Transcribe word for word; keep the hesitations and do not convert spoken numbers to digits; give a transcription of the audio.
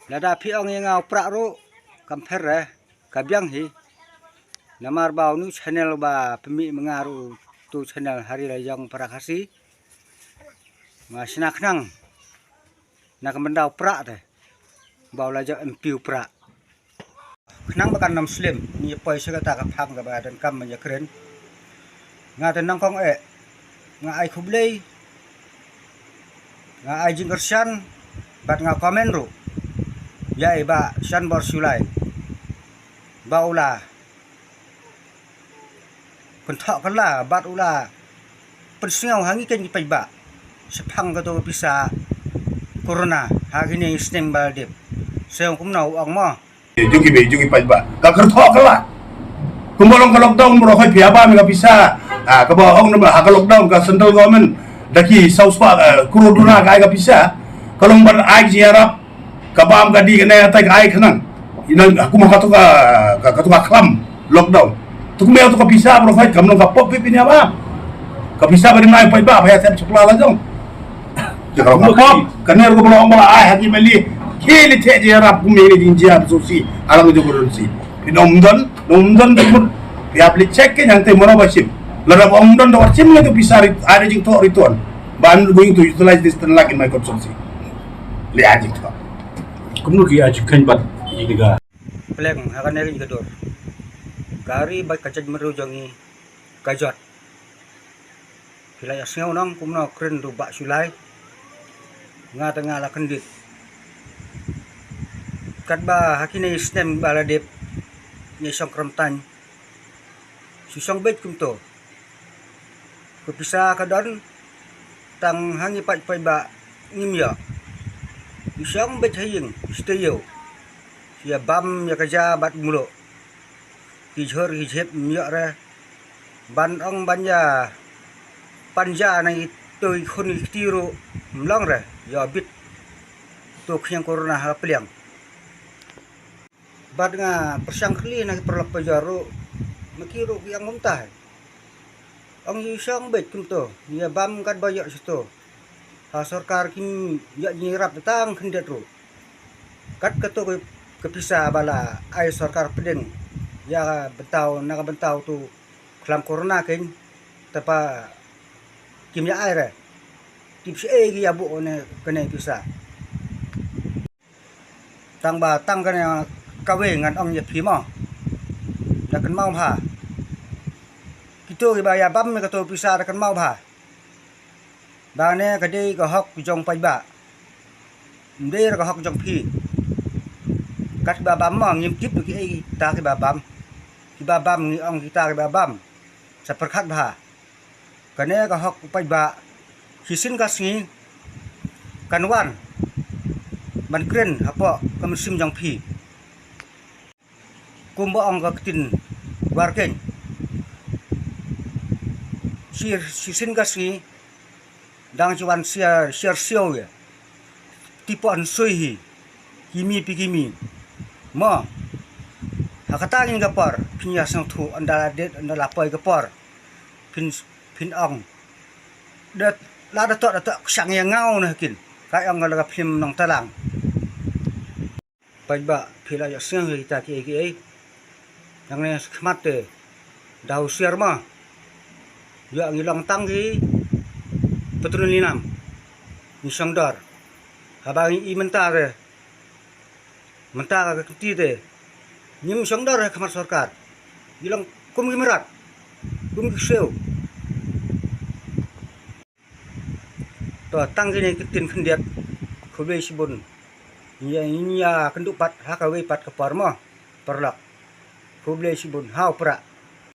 Lada phi ong ïa nga u prah ruh kam pher re, ka biang hi. Namar ba u new channel ba pynmih ma nga ruh, tu channel Hari Lajong Para Khasi. Nga shna khnang na ka bynta u prah te, ba u la jop M P u prah. Khnang ba kan ym slem, ngi poi sha kata ka phang kaba donkam ban ïakren. Nga te nyngkong eh nga ai khublei, nga ai jingkyrshan bad nga comment ruh ïa i Bah Shanbor Shullai ba u la kynthoh kylla bad u la pynsngew ha ngi keiñ ki paidbah shaphang kato ka pisa corona ha kine ki snem ba la dep. Sngewbha kumno u ong mo. Jong ki bei, jong ki paidbah ka kyrthoh kylla. Kumba long ka lockdown, baroh hoi phi ïa bam ka pisa. Ah, kaba ong na ba ha ka lockdown ka central government da ki saw spah, eh, crore duna ka ai ka pisa. Ka long ban ai jingïarap ka bam ka dih ka ne, tai ka ai khnang. Ina kumba kato ka, ka, kato ka khlam lockdown. Tu kumba ïa tu ka pisa baroh hoi kam long ka pop phi phin ïa bam. Ka pisa ba dei na i paidbah ba ïa tem chapla la jong. Ka long ka pop. Ka ner ko ba long ba la ai ha ki mali. Ki li te jingïarap kum ïa ni jingjia ba sngewsih. Alang jong ko don si. Phi dom don, dom don da mut. Phi ap li check ke nyang te mano ba shim. Lada ba ong don da war shim ngi tu pisa rit, ada jingthoh return. But I'm going to utilize this ten lakh in my constituency. Li ai jingthoh. Kumno ki ai jingkheiñ bad i ka. Pleng ha kane ka dur. Ka ri bad ka jaitbynriew jong ngi ka jot. Phi la ïa sngew nong kumno kren ruh Bah Shullai. Nga te nga la kyndit. Katba ha kine snem ba la dep ngi shong kyrteng. Shu shong beit kumto. Ka pisa ka don tang ha ngi paid paidbah ngim ïoh. Ngi shong beit ha ïing shu te ïew. Ïa bam ïa ka ja bad mluh. Ki jhur ki jhep ym ïoh re. Ban ong ban ïa pan ja na itu i khun i kti ruh ym long re. Ïa bit tu khñiang corona ha pliang. Bad nga pyrshang khlieh na ki paralok pajor ruh. Ma ki ruh ki ong kumta. Ong ïa shong beit kumto ïa bam katba ïoh shato. Ha sorkar kim ïoh jingïarap tang khyndiat ruh. Kat kato ka pisa ba la ai sorkar pdeng ïa bynta na ka bynta tu khlam corona keiñ. Te pa kim ïa ai re. Tip shi ei ki ïa buh ne kane pisa. Tang ba tang kane kawei ngan ong ïa phi mo. Da kynmaw bha. Kito kiba ïa bam ïa kato pisa da kynmaw bha. Ba ne ka dei ka hok jong paidbah. Ym dei ka hok jong phi. Katba bam mo ngim tip ki ei kita kiba bam. Kiba bam ngi ong kita kiba bam. Sa pyrkhat bha. Kane ka hok u paidbah shisien ka sngi kan wan ban kren hapoh ka mynsiem jong phi. Kumba ong ka ktien Warkeiñ. Shi, shisien ka sngi dang ju wan siar, siar siaw ïa. Tipo an sui hi. Kimi pi kimi. Mo. Ha kata ngin ka por phin ïa sngewthuh ynda la det ynda la poi ka por. Phin, phin ong. Dat la da tok da tok shang ïa ngaw na kin. Ka ong la ka phim nong talang. Paidbah phi la ïohsngew ïa kita kiei kiei. Nangne khmat te da husiar ma. Ïoh ngi long tang ki patrol ninam. Ngi shongdor. Haba ngi i mynta te. Mynta ka kti te. Ngim shongdor ha khmat sorkar. Ngi long kum ki mrad. Kum ki siew. To tang kine ki ktien khyndiat. Khublei shibun. Ïa, ïa kynduh pat ha kawei pat ka por mo. Paralok. Khublei shibun ha u prah.